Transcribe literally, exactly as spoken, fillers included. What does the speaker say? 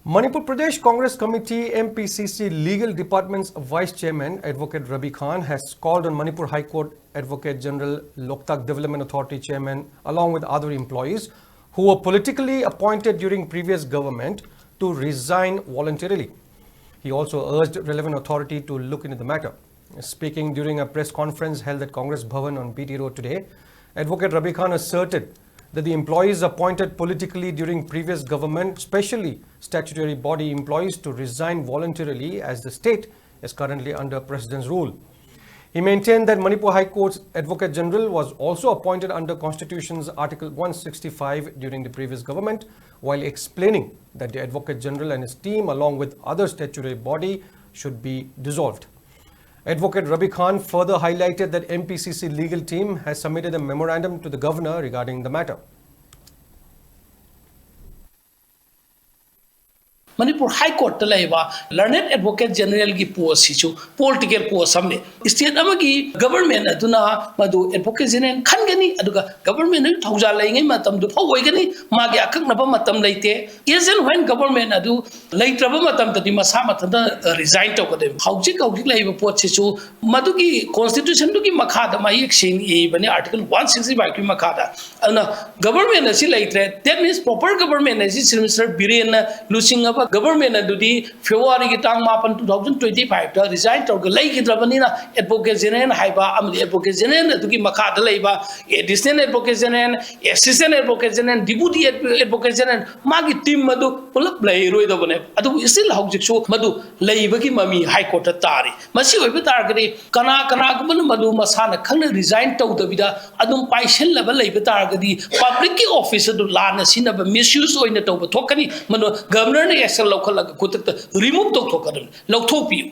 Manipur Pradesh Congress Committee, M P C C, Legal Department's Vice Chairman Advocate Rabi Khan has called on Manipur High Court Advocate General, Loktak Development Authority Chairman, along with other employees who were politically appointed during previous government, to resign voluntarily. He also urged relevant authority to look into the matter. Speaking during a press conference held at Congress Bhavan on B T Road today, Advocate Rabi Khan asserted that the employees appointed politically during previous government, especially statutory body employees, to resign voluntarily as the state is currently under President's rule. He maintained that Manipur High Court's Advocate General was also appointed under Constitution's Article one sixty-five during the previous government, while explaining that the Advocate General and his team, along with other statutory body, should be dissolved. Advocate Rabi Khan further highlighted that M P C C legal team has submitted a memorandum to the governor regarding the matter. Manipur ꯍꯥꯏ ꯀꯣꯔꯠꯇ ꯂꯩꯕ ꯂꯔꯅꯦꯗ advocate ꯖꯦꯅꯔꯦꯜꯒꯤ ꯄꯣꯁꯁꯤꯁꯨ political ꯄꯣꯁ ꯑꯃꯅꯤ꯫ State ꯑꯃꯒꯤ government ꯑꯗꯨꯅ ꯃꯗꯨ advocate general ꯈꯟꯒꯅꯤ, ꯑꯗꯨꯒ government ꯑꯗꯨ ꯊꯧꯖꯥꯜ ꯂꯩꯉꯩ ꯃꯇꯝꯗꯨ ꯐꯥꯎ ꯑꯣꯏꯒꯅꯤ꯫ ꯃꯥꯒꯤ ꯑꯀꯛꯅꯕ ꯃꯇꯝ ꯂꯩꯇꯦ꯫ As and when ꯒꯕꯔꯃꯦꯟ ꯑꯗꯨ ꯂꯩꯇ꯭ꯔꯕ ꯃꯇꯝꯗꯗꯤ ꯃꯁꯥ ꯃꯊꯟꯇ ꯔꯤꯖꯥꯏꯟ ꯇꯧꯒꯗꯣꯏꯅꯤ꯫ ꯍꯧꯖꯤꯛ ꯍꯧꯖꯤꯛ ꯂꯩꯔꯤꯕ ꯄꯣꯠꯁꯤꯁꯨ ꯃꯗꯨꯒꯤ ꯀꯣꯟꯁꯇꯤꯇ꯭ꯌꯨꯁꯟꯗꯨꯒꯤ ꯃꯈꯥꯗ ꯃꯌꯦꯛ ꯁꯦꯡꯅ ꯏꯕꯅꯤ, ꯑꯥꯔꯇꯤꯀꯜ ꯋꯥꯟ ꯁꯤꯛꯁꯇꯤ ꯐꯥꯏꯚꯀꯤ ꯃꯈꯥꯗ꯫ ꯑꯗꯨꯅ ꯒꯕꯔꯃꯦꯟ ꯑꯁꯤ ꯂꯩꯇ꯭ꯔꯦ, that means proper ꯒꯕꯔꯃꯦꯟ ꯑꯁꯤ ꯆꯤꯐ ꯃꯤꯅꯤꯁꯇꯔ ꯕꯤꯔꯦꯟꯅ ꯂꯨꯆꯤꯡꯉꯕ ꯒꯕꯔꯃꯦꯟ ꯑꯗꯨꯗꯤ ꯐꯦꯕ꯭ꯔꯨꯋꯥꯔꯤꯒꯤ ꯇꯥꯡ ꯃꯥꯄꯟ, ꯇꯨ ꯊꯥꯎꯖꯟ ꯇ꯭ꯋꯦꯟꯇꯤ ꯐꯥꯏꯚꯇ ꯔꯤꯖꯥꯏꯟ ꯇꯧꯔꯒ ꯂꯩꯈꯤꯗ꯭ꯔꯕꯅꯤꯅ, ꯑꯦꯗꯚꯣꯀꯦꯠ ꯖꯦꯅꯔꯦꯜ ꯍꯥꯏꯕ ꯑꯃꯗꯤ ꯑꯦꯗꯚꯣꯀꯦꯠ ꯖꯦꯅꯔꯦꯜ ꯑꯗꯨꯒꯤ ꯃꯈꯥꯗ ꯂꯩꯕ additional advocate general, assistant advocate general, deputy advocate general, ꯃꯥꯒꯤ ꯇꯤꯝ ꯑꯗꯨ ꯄꯨꯂꯞ ꯂꯩꯔꯣꯏꯗꯕꯅꯦꯕ꯫ ꯑꯗꯨꯕꯨ ꯁ꯭ꯇꯤꯜ ꯍꯧꯖꯤꯛꯁꯨ ꯃꯗꯨ ꯂꯩꯕꯒꯤ ꯃꯃꯤ ꯍꯥꯏ ꯀꯣꯔꯠꯇ ꯇꯥꯔꯤ꯫ ꯃꯁꯤ ꯑꯣꯏꯕ ꯇꯥꯔꯒꯗꯤ ꯀꯅꯥ ꯀꯅꯥꯒꯨꯝꯕꯅ ꯃꯗꯨ ꯃꯁꯥꯅ ꯈꯪꯅ ꯔꯤꯖꯥꯏꯟ ꯇꯧꯗꯕꯤꯗ ꯑꯗꯨꯝ ꯄꯥꯏꯁꯤꯜꯂꯕ ꯂꯩꯕ ꯇꯥꯔꯒꯗꯤ, ꯄꯕ꯭ꯂꯤꯛꯀꯤ ꯑꯣꯐꯤꯁ ꯑꯗꯨ ꯂꯥꯟꯅ ꯁꯤꯖꯤꯟꯅꯕ, ꯃꯤꯁꯌꯨꯁ ꯑꯣꯏꯅ ꯇꯧꯕ ꯊꯣꯛꯀꯅꯤ꯫ ꯃꯗꯨ ꯒꯕꯔꯅꯔꯅ ꯑꯦꯛꯁꯟ ꯂꯧꯈꯠꯂꯒ ꯈꯨꯗꯛꯇ ꯔꯤꯃꯨꯚ ꯇꯧꯊꯣꯛꯀꯗꯕꯅꯤ, ꯂꯧꯊꯣꯛꯄꯤꯌꯨ꯫